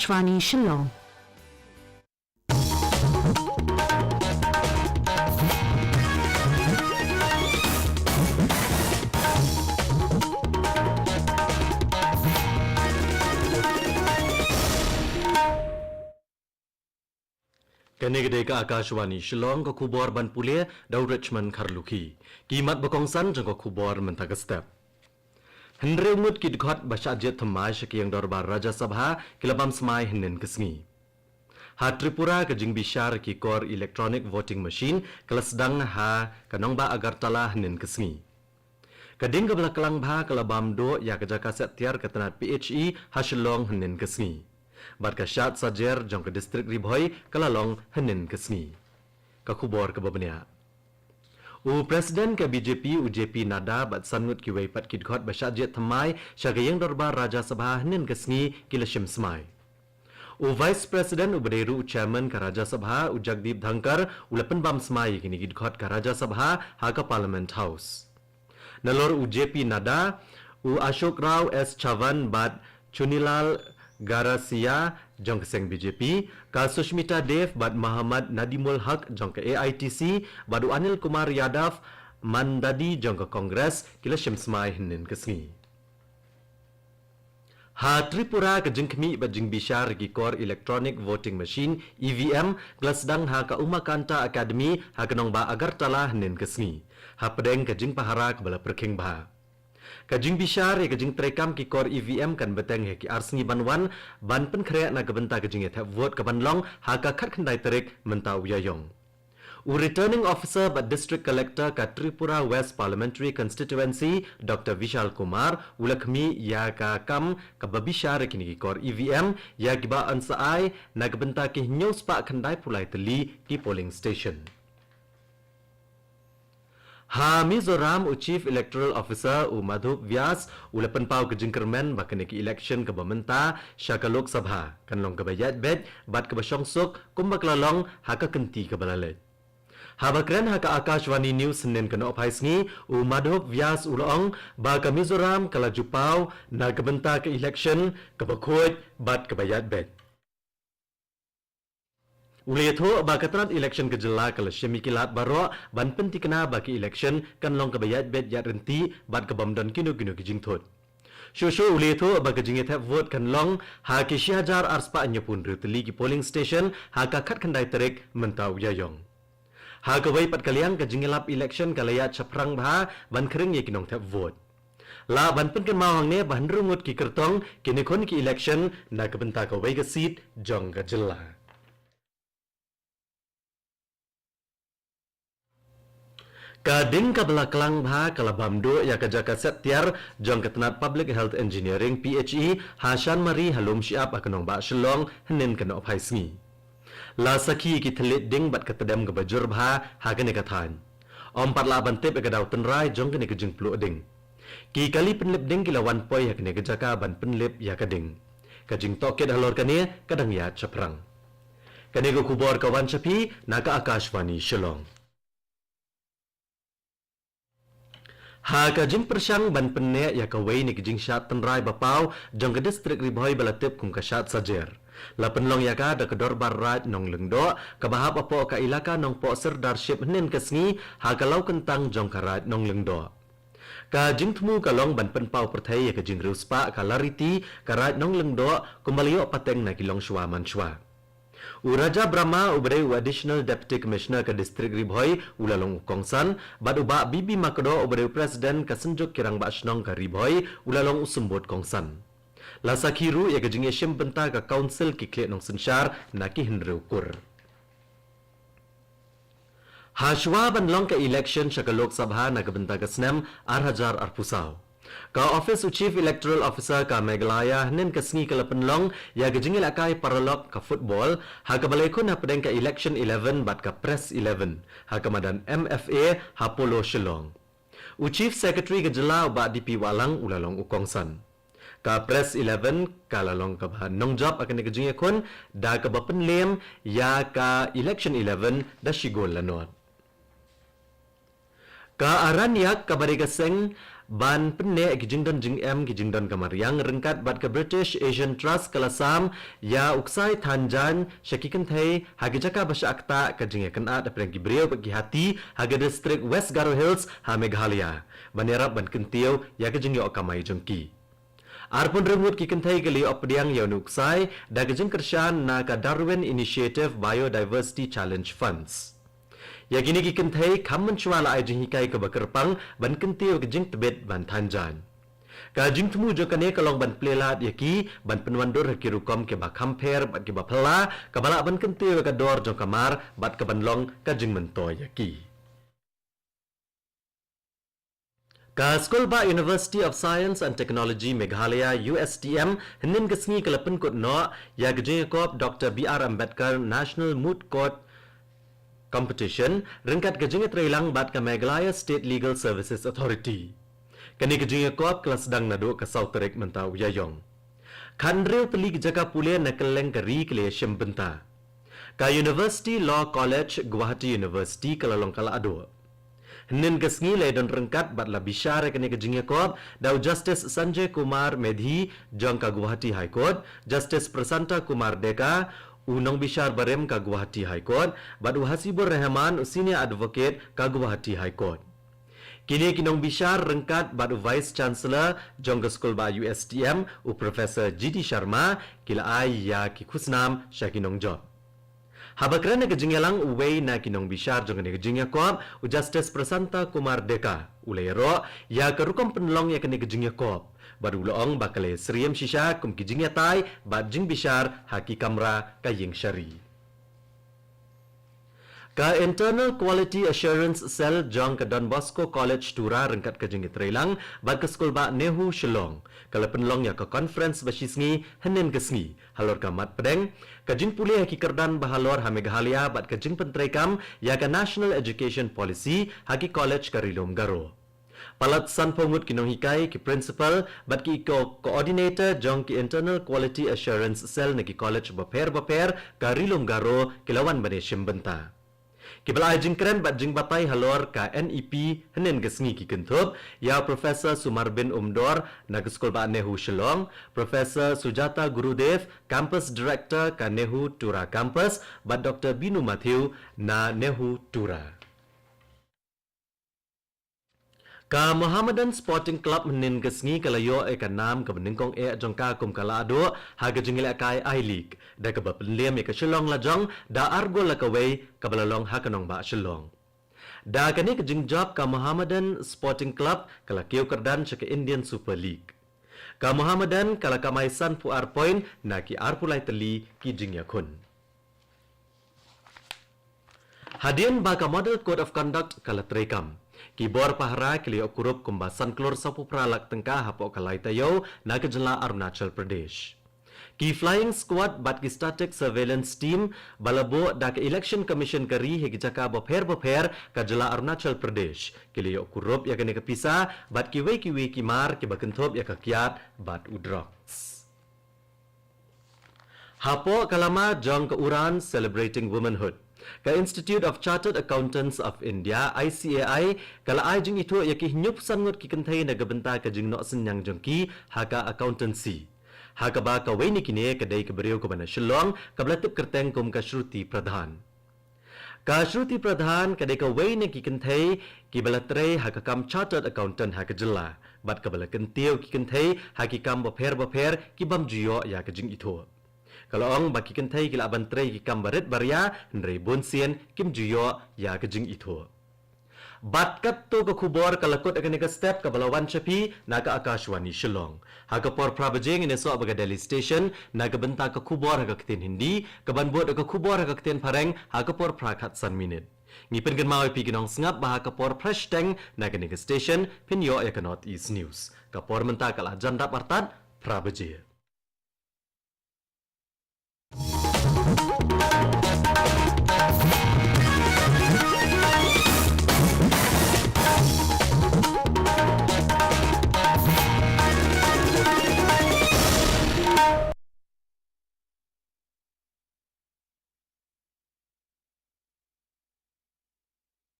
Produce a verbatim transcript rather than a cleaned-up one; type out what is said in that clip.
Akashvani Shillong. Kane ka dei ka Akashvani Shillong, ka khubor ban pule da u Richmond Kharlukhi. Ki mat ba kongsan jong ka khubor mynta ka step. Hynriew ngut ki dkhot ba shah jied thymmai sha ka ïing dorbar Rajya Sabha ki la bam smai hynnin ka sngi. Ha Tripura ka jingbishar ki kor electronic voting machine ka la sdang ha ka nongbah Agartala hynnin ka sngi. Ka ding kaba la klang bha ka la bam duh ïa ka jaka set tiar ka tnat P H E ha Shillong hynnin ka sngi. Bad ka shad sajer jong ka distrik Ri Bhoi ka la long hynnin ka sngi. Ka khubor kaba bniah. U President ka B J P u J P Nadda bad san ngut kiwei pat ki dkhot ba shah jied thymmai sha ka ïing dorbar Rajya Sabha hynnin ka sngi ki la shim smai. U Vice President uba dei ruh u Chairman ka Rajya Sabha u Jagdeep Dhankhar u la pynbam smai ïa kine ki dkhot ka Rajya Sabha ha ka Parliament House. Nalor u J P Nadda, u Ashok Rao S Chavan bad Chunilal Garasiya jong ka seng B J P, ka Sushmita Dev bad Mohammad Nadimul Haq jong ka A I T C, bad u Anil Kumar Yadav Mandadi jong ka Congress ki la shim smai hynnin ka sngi. Ha Tripura ka jingkhmih bad jingbishar ki kor electronic voting machine, E V M, ka la sdang ha ka Umakanta Academy ha ka nongbah Agartala hynnin ka sngi. Hapdeng ka jingpahara kaba la pyrkhing bha. Ka jingbishar ïa ka jingtreikam ki kor E V M kan bteng ha ki ar sngi ban wan, ban pynkhreh na ka bynta ka jingïathep vote kaban long ha ka khatkhyndai tarik mynta u Ïaïong. U Returning Officer bad District Collector ka Tripura West Parliamentary Constituency, Doctor Vishal Kumar, u la khmih ïa ka kam kaba bishar ïa kine ki kor E V M, ïa kiba yn sa ai na ka bynta ki hynñiew spah khyndai phew lai tylli ki polling station. Ha Mizoram u Chief Electoral Officer u Madhup Vyas u la pynpaw ka jingkyrmen ba kane ka election kaba mynta sha ka Lok Sabha kan long kaba ïaid beit bad kaba shongsuk kumba ka la long ha ka kynti kaba la leit. Haba kren ha ka Akashvani News hynnin ka nohphai sngi, u Madhup Vyas u la ong ba ka Mizoram ka la ju paw na ka bynta ka election kaba khuid bad kaba ïaid beit. U la ïathuh ba ka tnat election ka jylla ka la shim ïa ki lad baroh ban pynthikna ba ka election kan long kaba ïaid beit ïaid ryntih bad kabym don kino kino ki jingthut. Shuh shuh u la ïathuh ba ka jingïathep vote kan long ha ki shi hajar ar spah hynñiewphew hynriew tylli ki polling station ha ka khatkhyndai tarik mynta u Ïaïong. Ha kawei pat ka liang ka jingïalap election ka la ïaid shaphrang bha ban khring ïa ki nongthep vote. Lah ban pynkynmaw hangne ba hynriew ngut ki kyrtong kin ïakhun ki election na ka bynta kawei ka seat jong ka jylla. Ka ding kaba la klang bha ka la bam duh ïa ka jaka set tiar jong ka tnat Public Health Engineering P H E ha Shanmari ha Lumshyiap ha ka nongbah Shillong hynnin ka nohphai sngi. La sakhi ïa ki thylliej ding bad ka tdem kaba jur bha ha kane ka thaiñ. Ym pat lah ban tip ïa ka daw tynrai jong kane ka jingpluh ding. Ki kali pynlip ding ki la wan poi ha kane ka jaka ban pynlip ïa ka ding. Ka jingtohkit halor kane ka dang ïaid shaphrang. Kane ka khubor ka wan sha phi na ka Akashvani Shillong. Ha ka jingpyrshang ban pynneh ïa kawei na ki jingshad tynrai ba paw jong ka distrik Ri Bhoi ba la tip kum ka shad sajer, la pynlong ïa ka da ka Dorbar Raid Nonglyngdoh kaba hap hapoh ka Elaka Nongpoh Sirdarship hynnin ka sngi ha ka Lawkyntang jong ka Raid Nonglyngdoh. Ka jingthmu ka long ban pynpaw pyrthei ïa ka jingriewspah ka lariti ka Raid Nonglyngdoh kumba la ïoh pateng na ki longshuwa manshwa. U Raja Brahma uba dei u Additional Deputy Commissioner ka distrik Ri Bhoi u la long u kongsan, bad u Bah B B Makdoh uba dei u President ka Synjuk ki Rangbah Shnong ka Ri Bhoi u la long u symbud kongsan. La sakhi ruh ïa ka jingïashim bynta ka Council ki khlieh nongsynshar na ki hynriew kur. Hashwa ban long ka election sha ka Lok Sabha na ka bynta ka snem ar hajar arphew saw, ka Office u Chief Electoral Officer ka Meghalaya hynnin ka sngi ka la pynlong ïa ka jingïalehkai paralok ka football ha kaba la ïakhun hapdeng ka Election Eleven bad ka Press Eleven ha ka madan M F A ha Polo Shillong. U Chief Secretary ka jylla u Bah D P Wahlang u la long u kongsan. Ka Press Eleven ka la long kaba nongjop ha kane ka jingïakhun da kaba pynlem ïa ka Election Eleven da shi gol la nod. Ka Aranyak kaba dei ka seng Ban pynneh ki jingdon jingem ki jingdon ka mariang ryngkat bad ka British Asian Trust ka la sam ïa u ksai than jaiñ sha ki kynthei ha ki jaka ba shah ktah ka jingïakynad hapdeng ki briew bad ki hati ha ka district West Garo Hills ha Meghalaya ban ïarap ban kyntiew ïa ka jingïoh kamai jong ki. Arphew hynriew ngut ki kynthei ki la ïoh pdiang ïa une u ksai da ka jingkyrshan na ka Darwin Initiative Biodiversity Challenge Funds. Ïa kine ki kynthei kham mynshuwa la ai jinghikai kaba kyrpang ban kyntiew ka jingtbit ban than jaiñ. Ka jingthmu jong kane ka long ban plie lad ïa ki ban pynwandur ha ki rukom kiba kham pher bad kiba phylla kaba lah ban kyntiew ïa ka dor jong ka mar bad kaban long ka jingmyntoi ïa ki. Ka Skulbah University of Science and Technology Meghalaya, U S T M, hynnin ka sngi ka la pynkut noh ïa ka jingïakop Doctor B R Ambedkar National Moot Court Competition ryngkat ka jingïatreilang bad ka Meghalaya State Legal Services Authority. Kane ka jingïakop ka la sdang naduh ka saw tarik mynta u Ïaïong. Khathynriew tylli ki jaka pule na kylleng ka ri ki la ïashim bynta. Ka University Law College, Guwahati University ka la long ka la aduh. Hynnin ka sngi la ïadon ryngkat bad la bishar ïa kane ka jingïakop da u Justice Sanjay Kumar Medhi jong ka Guwahati High Court, Justice Prasanta Kumar Deka, u nongbishar barim ka Guwahati High Court, bad u Hasibur Rahman, u senior advocate ka Guwahati High Court. Kine ki nongbishar ryngkat bad u Vice Chancellor jong ka Skulbah U S T M, u Professor G D Sharma, ki la ai ïa ki khusnam sha ki nongjop. Haba kren ha ka jingïalang uwei na ki nongbishar jong kane ka jingïakop, u Justice Prasanta Kumar Deka, u la ïaroh ïa ka rukom pynlong ïa kane ka jingïakop bad u la ong ba ka la ïasyriem shisha kum ki jingïatai bad jingbishar ha ki kamra ka ïing shari. Ka Internal Quality Assurance Cell jong ka Don Bosco College Tura ryngkat ka jingïatreilang bad ka Skulbah NEHU Shillong ka la pynlong ïa ka conference ba shisngi hynnin ka sngi halor ka mat pdeng ka jingpule ha ki kyrdan ba halor ha Meghalaya bad ka jingpyntreikam ïa ka National Education Policy ha ki college ka Ri Lum Garo. Palat sanphew ngut ki nonghikai, ki principal bad ki co-, coordinator jong ki Internal Quality Assurance Cell na ki college bapher bapher ka Ri Lum Garo ki la wan ban ïashim bynta. Kiba la ai jingkren bad jingbatai halor ka N E P hynnin ka sngi ki kynthup ïa Professor Sumarbin Umdor na ka Skulbah NEHU Shillong, Professor Sujata Gurudev, Campus Director ka NEHU Tura Campus, bad Doctor Binu Mathew na NEHU Tura. Ka Mohammedan Sporting Club hynnin ka sngi ka la ïoh ïa ka nam kaba nyngkong eh jong ka kum ka la aduh ha ka jingïalehkai I-League da kaba pynliem ïa ka Shillong Lajong da ar gol la kawei kaba la long ha ka nongbah Shillong. Da kane ka jingjop ka Mohammedan Sporting Club ka la kiew kyrdan sha ka Indian Super League. Ka Mohammedan ka la kamai sanphew ar point na ki arphew lai tylli ki jingïakhun. Hadien ba ka Model Code of Conduct ka la treikam, ki bor pahara ki la ïoh kurup kumba san klur sawphew phra lak tyngka hapoh ka lai taïew na ka jylla Arunachal Pradesh. Ki Flying Squad bad ki Static Surveillance Team ba la buh da ka Election Commission ka ri ha ki jaka bapher bapher ka jylla Arunachal Pradesh ki la ïoh kurup ïa kane ka pisa bad kiwei kiwei ki mar kiba kynthup ïa ka kiad bad u drugs. Hapoh ka lama jong ka Uran Celebrating Womanhood, ka Institute of Chartered Accountants of India, I C A I, ka la ai jingithuh ïa ki hynñiewphew san ngut ki kynthei na ka bynta ka jingnoh synñiang jong ki ha ka accountancy, ha kaba kawei na kine ka dei ka briew kaba na Shillong kaba la tip kyrteng kum ka Shruti Pradhan. Ka Shruti Pradhan ka dei kawei na ki kynthei kiba la trei ha ka kam Chartered Accountant ha ka jylla bad kaba la kyntiew ki kynthei ha ki kam bapher bapher ki bym ju ïoh ïa ka jingithuh. Ka la ong ba ki kynthei ki lah ban trei ki kam barit baria hynrei bunsien kim ju ïoh ïa ka jingithuh. Bad katto ka khubor ka la kut ha kane ka step kaba la wan sha phi na ka Akashvani Shillong. Ha ka por phra baje ngin ïasoh bad ka Delhi Station na ka bynta ka khubor ha ka ktien Hindi, kaban bud ka khubor ha ka ktien Phareng ha ka por phra khatsan minit. Ngi pynkynmaw ïa phi ki nongsngap ba ha ka por phra shiteng na kane ka station phin ïoh ïa ka North East News. Ka por mynta ka la jan dap artat phra baje.